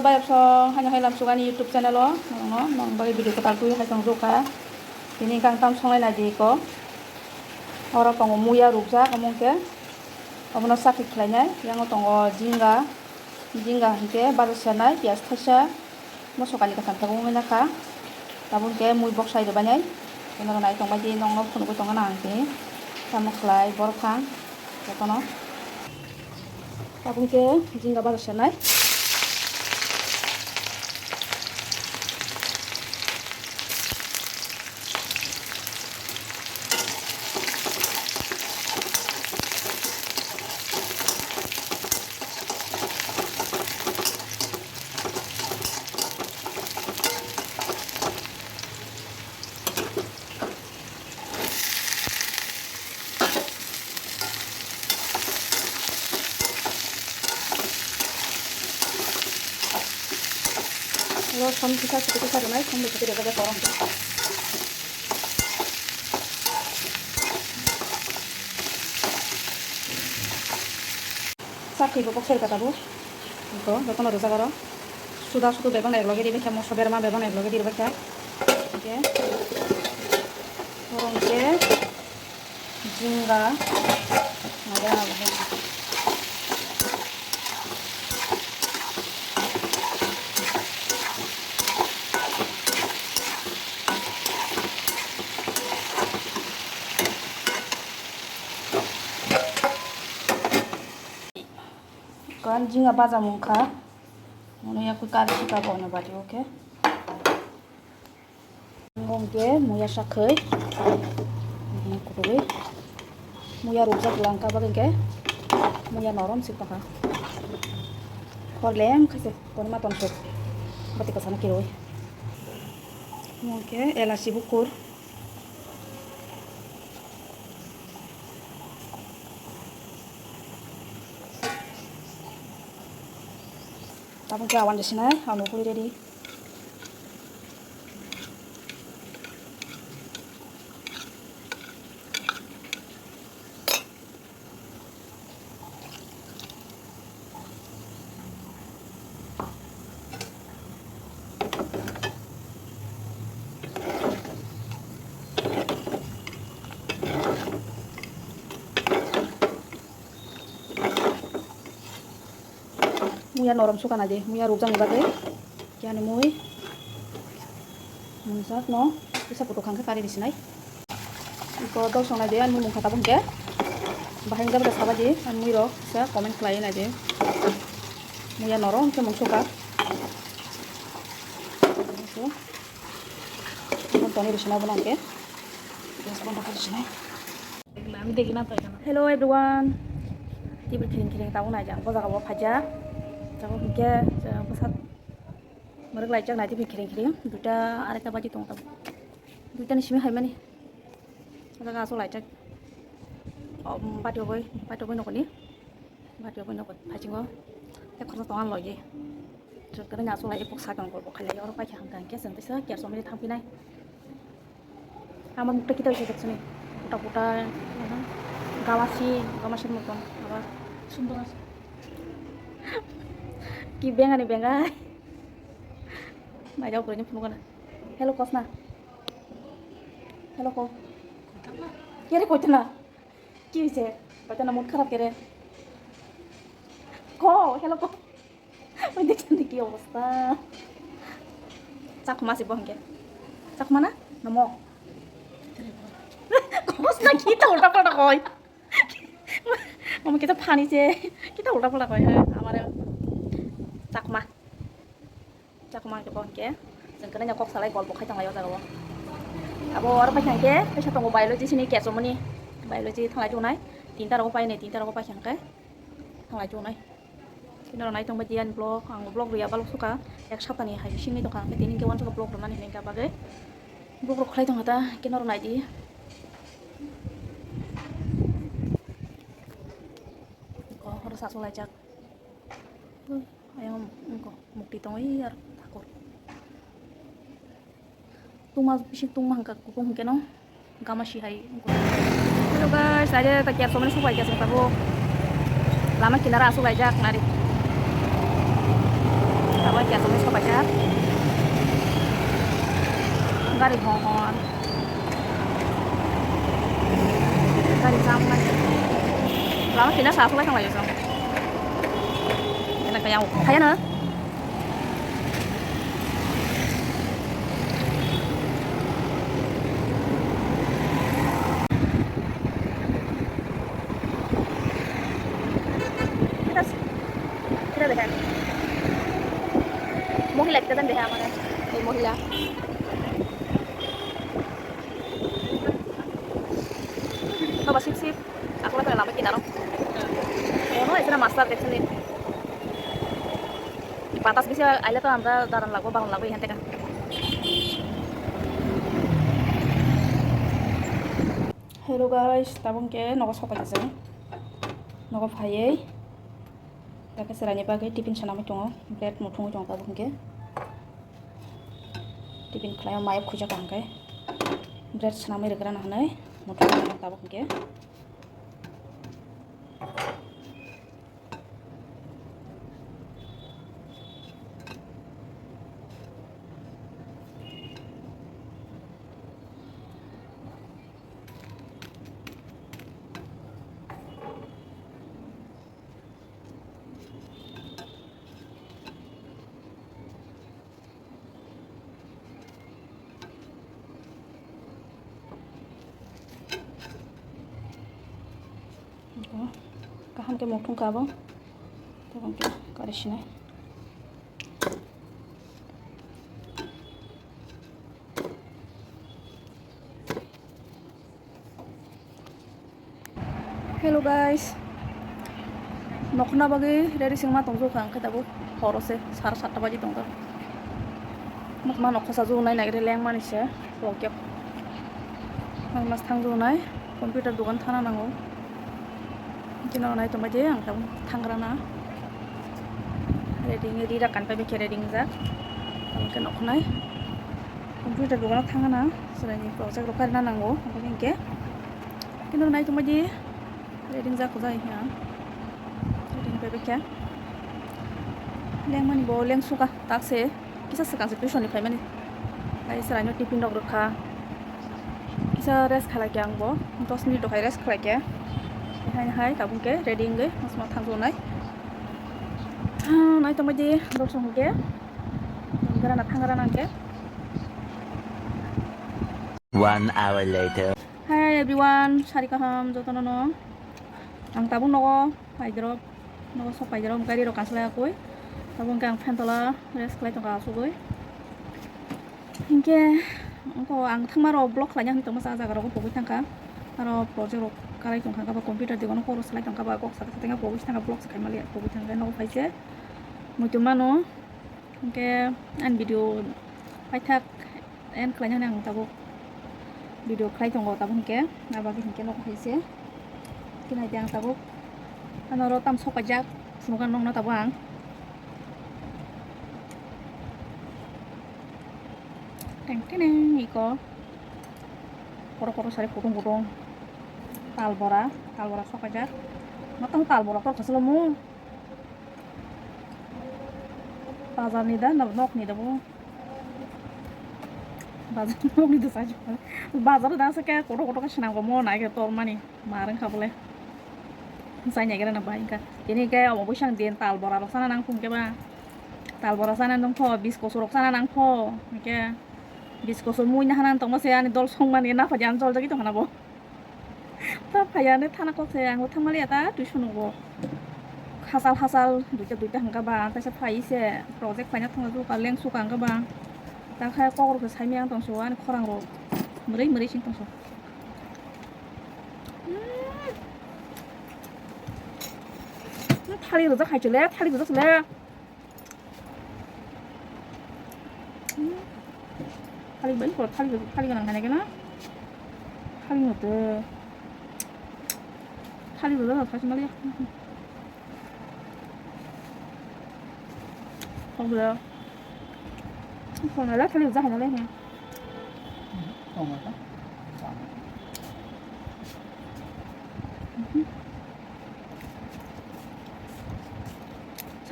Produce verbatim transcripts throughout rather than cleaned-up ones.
Bayapsong haino hai lamsuk ani YouTube channel o, nongno nong bagwi video kwtal twi hai tong jokha. Tini kang tam songlai nai di ko. Oro tongo muya rukjak, omo hwnkhe obono chakri khlainai. Yango tongo jinga, jinga hwnkhe bajar senai, piyaj thaisa, moso kani kwtham tabuk wngwi nakha. Tabuk hwnkhe mui bok sai rwbainai. Tei norok nai tongbai di, nokno phunugwi tongna nang tini. Tamo khlai borok phang jotono. Tabuk khe jinga bajar senai. Oro som kisa site kisa rwnai, som bai site rwjak ya korong khe. Sakhi bo boksa rwkha tabuk. Iko jotono rwjak oro. Suda sudu bebak na ekloge ribai kha, moso berma bebak na ekloge ribai kha. Hingke oro hingke jinga. Mada abo. Kan jinga baja mungkha. Mono yakui kari sika bono bati, okay. Ngo hwnkhe muya sakhai. Kutuwi. Muya rukjak langka bagwi hwnkhe muya norom si tongkha. Khorlem khaise konima tonsuk. Bati kwsana kirwi. Ngo hwnkhe elachi bukur. Tabuk khe awan jasinai, awan bukuri ready. Muya norom sukana de, muya rukjak ni bagwi. Kiyani mui. Mungsa no, kisa kutuk hangkhe kari risinai. Iko dol songnai de, ani mui mungkha tabuk hwnkhe. Bahai wngkha bwkha saba di, ani mui rok kisa comment khlai nai de. Muya norom hwnkhe mungsuka. Toni risinai bono hwnkhe. Gas bondo khe risinai. Hello everyone. Tibri khiring khiring tabuk naijak. O jaga o phaijak. Tabuk hwnkhe bwsa mwrwk laijak nai tibri khiring khiring. Duita araita baji tong tabuk. Duita ni simi haimani. O jaga aswk laijak. Bati oboi, bati oboi nokoni. Bati oboi nokoni phaisingo. Tei khoroksa tongan logi. Chwng kwrwini aswk lai epok sakang golpo khailai oro paikha hwnkha hwnkhe chwng teisa kersomwi thangphinai. Amar mukta kitai se jaksani. Puta puta, gamasi, gamasi motom. Aba sundor ase. Ki bengani bengai. Naijak bwrwini phunukgana. Hello, kosna. Hello, ko. Kere koitana. Ki hoise? Koitana mood kharap kere. Ko, hello, ko. Oi, dekhen de ki obostha. Chakma se bo hwnkhe. Chakma na? Namo? Obostha ki ta ulta palta koi. Mama kita phani se. Kita ulta palta koi. Amare chakma. Chakma hwnkhe bo hwnkhe. Chwng khe nanya kok salai golpo khai tonglai o jaga o. Abo aro paikha hwnkhe, kaisa tongo biology sini keso mani. Biology thanglai tongnai. Tinta rogo painai, tinta rogo paikha hwnkhe. Thanglai tongnai. Tini rok nai tongbai di ani vlog, ang vlog rwya balok sukha, ek saptani hai bisingni tongkha, hwnkhe tini hwnkhe wansukha vlog rwnani hwnwi hwnkha bagwi. Vlog rok khlai tongkha ta, hwnkhe norok nai di. Ko, horo sasu laijak. Ayang, ko, mukti tongwi ar thakur. Tungma bising tungma hwnkha kutung hwnkhe no gama si hai wngkha. Hello guys, aje ta kya somani supai kya sengta bo lama kinara asuk laijak nari. Ta Wai kya tongwi sopaikha. Gari hon hon. Gari jam lai. Lama tina sa sulai thanglai jong. Ena kaya, kaya na. Kita, kita dekat. Mohila kita dan deha mana? Eh, mohila. Baba sip sip. Aku lagi lama kita no. Oh, no, itu master dekat sini. Batas bisa aile to amra daran lagbo, bahan lagbo, ihan teka. Hello guys, tabuk hwnkhe nogo sopaikha chwng. Nogo phaiwi. Dakhe chwraini bagwi tiffin sanamwi tongo. Bread muthungwi tongo tabuk hwnkhe. Tiffin khlaio mayok khuijak ang khe. Bread sanamwi rwgrana hwnwi muthungwi tongo tabuk hwnkhe. Kaham khe muthung kha bo. Tabuk khe kari sinai. Hello guys, nokhna bagwi ready singma tongjago ang khe tabuk horo se sara satta baji tongkha. Nokma nokha sajwk nai nai lengmani se. Pokya. Ang mas thang nai computer dogan thana nango. Kino nai tongma je ang tang thangrana. Ready nge rira kan pai bekhe ready jak. Ang khe noknai computer dogan thangana. Selaini project rok karna nango. Ang khe kino nai tongma je ready jak ko jai ha. Ready pai bekhe. Lengmani bo lengsuka tak se. Kisa swkang se tuition ni phaimani. Hai chwraino tiffin rok rwkha. Kisa rest khalai khe ang bo dos minute rok hai rest khalai khe. Hai hai tabuk khe ready wngwi mosma thangjaknai. Nai tongbai di dol song khe. Gara na thang gara nang khe. One hour later. Hi everyone, sari kaham jotono no. Ang tabuk nogo paidrop, nogo sok paidrop gari rok kansalai akui. Tabuk hwnkhe ang fan tola rest khlai tongkha asugui. Hinkhe ongko ang thangma rok vlog khlaina hinwi tongma sa jaga rogo pogwi thangkha. Aro project rok kalai tongkha, computer degano koro salai tongkha, kok saka saka pogwi thangkha, vlog se khaimaliya pogwi thangkha nogo phaise. Muitu mano. Hinkhe ani video paithak end khlaina hwnwi ang tabuk video khlai tongo tabuk hinkhe, abagwi hinkhe nogo phaise. Khe naidi ang tabuk ano oro tam sok paijak phunukha nokno tabuk ang. Teng teneng iko kotor kotor sari kutung kutung tal bora, tal bora sok paijak. Matang tal bora tor khasalo mu. Bazar ni da, nok ni da bo. Bazar nok ni da sa. Bazar da sa khe kotor kotor khe swnam ko mo nai khe tor mani. Ma rang kha bole. Sai nai khe na bai kha. Tini khe omo bwsang din tal bora rok sana nang phung khe ba. Tal bora sana nang pho, bis kosor rok sana nang pho. Khe bis kosor mui na hanan tongma se ani dol song mani na pha jan jol jagui tong hana bo. Ta phaiya ne thana kok se, ang bo thangmaliya ta tuition o bo. Hachal hachal duita duita hwnkha ba, ang kaisa phai se project khlaina thangna jukha lengsuka hwnkha ba. Ta khe kok rok se saimaya wng tong su ani khorang rok mwrwi mwrwi sing tong su. Hmm. Thali rwjak hai chwle, thali rwjak chwle. Thalik bai kor thalik thalik nang hane kena. Thalik no te. Thalik rwjak thalik mali. Kok bela. Kok bela thalik rwjak hane le. Tong ta.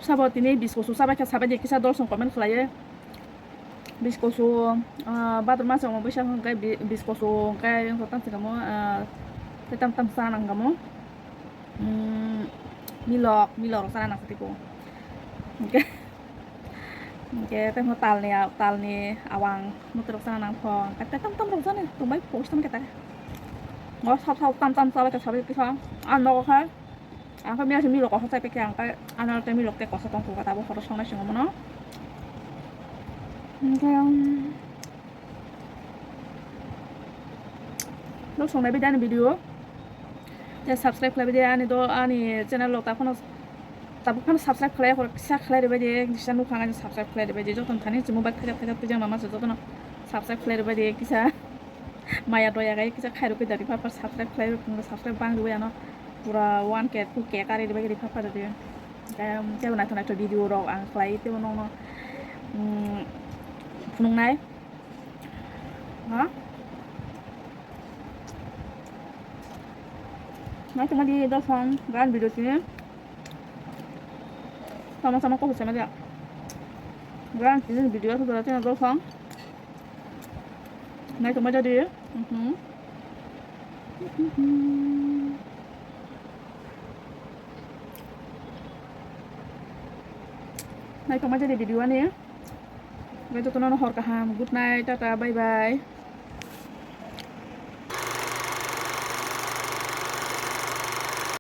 Sabo tini biskosu sabai kha, sabai di kisa dol song comment khlaiye. Biskosu, ah, bathroom masa omo bisa hwnkhe bi-, biskosu hwnkhe wngkha tamo se kamo, ah, tei tam tam sana nang kamo. Hmm, milok, milok rok sana nang sa tiko. Hwnkhe, hwnkhe tei mo talni, talni awang mutrok sana nang pho. Hwnkhe tei tam tam rok sana tongbai post tong khe ta. Ngo sab sab tam tam sabai kha sabai kisa. Ah, nogo khai. Ang khe miyang se milok kosa chai pekhe ang khe ano tei milok tei kosa tong kha tabuk photo songnai swngo mono. Hwnkhe ang nok songnai bai ani video tei subscribe khlai bai ani do ani channel rok ta phano tabuk phano subscribe khlai kisa khlai ribai di kisa nukha ani subscribe khlai ribai di jotono thani chumui bai khaijak khaijak twijak mama se jotono subscribe khlai ribai di kisa. Maya doya gai kisa khairok khe dari papa subscribe khlai rok subscribe bang rwi ano pura one K two K kari rwi ri papa rwi. Em tebo naithok naithok video rok ang khlai tebo nokno phunuknai. Ha? Naithok ma di dosong gan video sini. Sama sama kok sama dia. Gan sini video tu berarti dosong. Naithok ma jadi. Mhm. Naithok ma jadi video ani. Jotono hor kaham. Good night, tata, bye bye.